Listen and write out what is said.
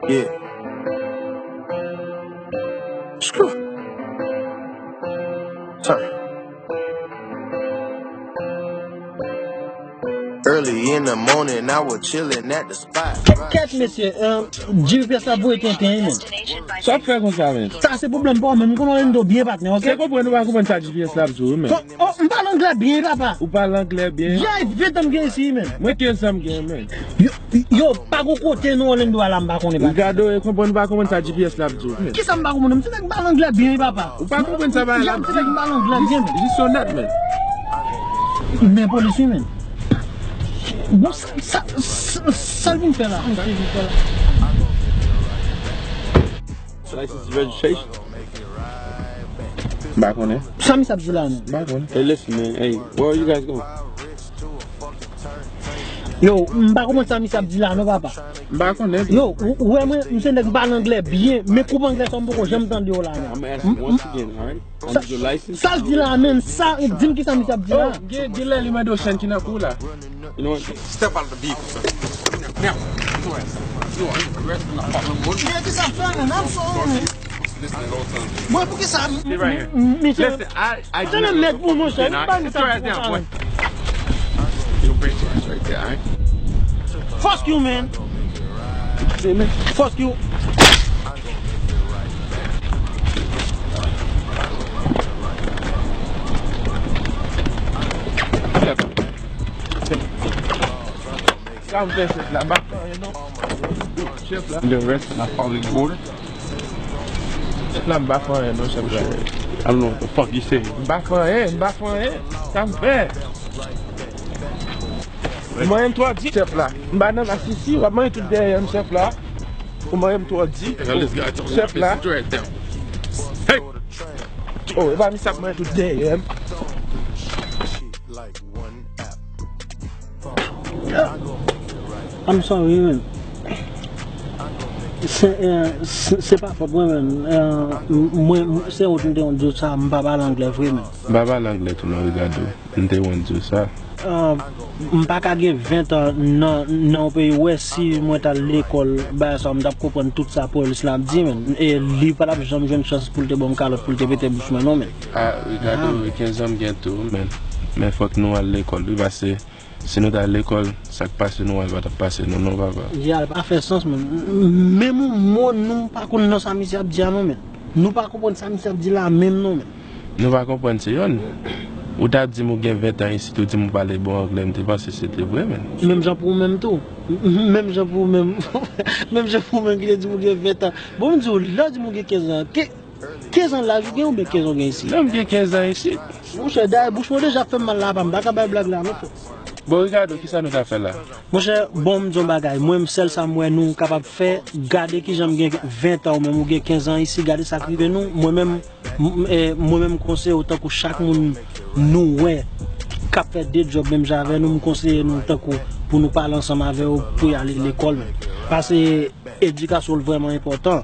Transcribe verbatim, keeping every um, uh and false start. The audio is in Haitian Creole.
Yeah. Screw. Sorry. Early in the morning, I was chilling at the spot. Kèt, mesye, euh, G P S la voye tenten, men. Sa ap fè konsa, men? Sa se pwoblèm pa w, men m konn Orlando byen, patnè, ok? Se konprann ou pa konprann sa G P S la ap di w, men. Oh, m pale anglè byen, papa. Ou pale anglè byen? Yeah, ven tan m gen isi, men. Mwen, kenz an m gen, men. Yo, yo, pa gon kote nan Orlando a la m pa konnen, papa. Ricardo, e konprann ou pa konprann sa G P S la ap di w, men. Kisa m pa konprann? M se nèg m pale anglè byen, papa. Ou pa konprann sa bagay la ap di? M se nèg m pale anglè byen, men. Jis onèt, men. Men polis, wi, men. Bon, sa, sa, sa, sa l vin fè la? Sa l vin fè la? License registration? M pa konnen. Sa misye ap di la, non? M pa konnen. Hey, listen, man. Hey, where are you guys going? Yo, m pa konprann sa misye ap di la, non, papa. M pa konnen tou. Yo, ou, ou wè mwen, m se nèg m pale anglè byen, men koup anglè sa m poko janm tande yo la, non. I'm asking once again, all right? Sa, sa l di la, men, sa, di m kisa misye ap di la. Oh, gen, gen lè li mande w chèn ki nan kou w la. You know what? Step out of the vehicle, sir. Now, now, your ass. You are arrested in the public order. Yeah, this I'm fine, and I'm sorry. Listen at all times. Mwen, pou ki sa? Stay right here. Listen, I, I do not. Sit your ass down, boy. Your brain right there, all right? Fuck you, man. See me? Fuck you. Sa m fè chèf la, m pa fè anyen non. Chèf la. The rest of my following order. Chèf la, m pa fè anyen non, chèf la. I don't know what the fuck you say. M pa fè anyen, m pa fè anyen. Sa m fè? Mwen m twò di chèf la. M pa nan masisi, w ap manje tout dèyè m, chèf la. Ou manje m twò di. Chèf la. Hey! Oh, e pa misye ap manje tout dèyè m. I'm sorry, man. Se, eh, se, se pa fòt mwen, man. Eh, m-, mwen, se wont m te wont di w sa, m pa pale anglè vre, man. M pa pale anglè tou, non, Ricardo. M te wont di w sa. Ah, m pa ka gen ven tan nan, nan yon peyi, w wè, si mwen t al lekòl, bagay sa, m t ap konprann tout sa polis la ap di, men. E li pa t ap janm jwenn chans pou l te ban m kalòt, pou l te pete bouch mwen, non, men. Ah, Ricardo, kenz an m gen tou, men. Men fòk nou al lekòl, wi, paske si nou t al lekòl, sa k pase nou an, l pa t ap pase nou, non, papa. Ya, l pa fè sans, men. Menm yon mo, nou pa konn nan sa misye ap di a, non, men. Nou pa konprann sa misye ap di la, menm, non, men. Nou pa konprann se yonn. Ou ta di m ou gen ven tan isit, ou di m ou pale bon anglè, m te panse se te vre, men. Menm jan pou ou menm tou. Menm jan pou ou menm. Menm jan pou ou menm ki te di m ou gen ven tan. Bon, m di w, lè w di m ou gen kenz an, ke, kenz an laj ou gen oubyen kenz an ou gen isit? Non, m gen kenz an isit. Monchè, dayè bouch mwen deja fè m mal la, pa m pa ka bay blag la, non, frè. Bon, Ricardo, kisa nou ka fè la? Monchè, bon, m di yon bagay. Mwen, sèl sa m wè nou kapab fè, gade kijan m gen ven tan, ou menm ou gen kenz an isit, gade sa k rive nou. Mwen menm, m-, m-, eh, mwen menm, m konseye w tankou chak moun nou wè k ap fè de djòb menm jan avè nou, m konseye nou tankou pou nou pale ansanm avè yo pou y ale lekòl menm. Paske edikasyon l vrèman enpòtan.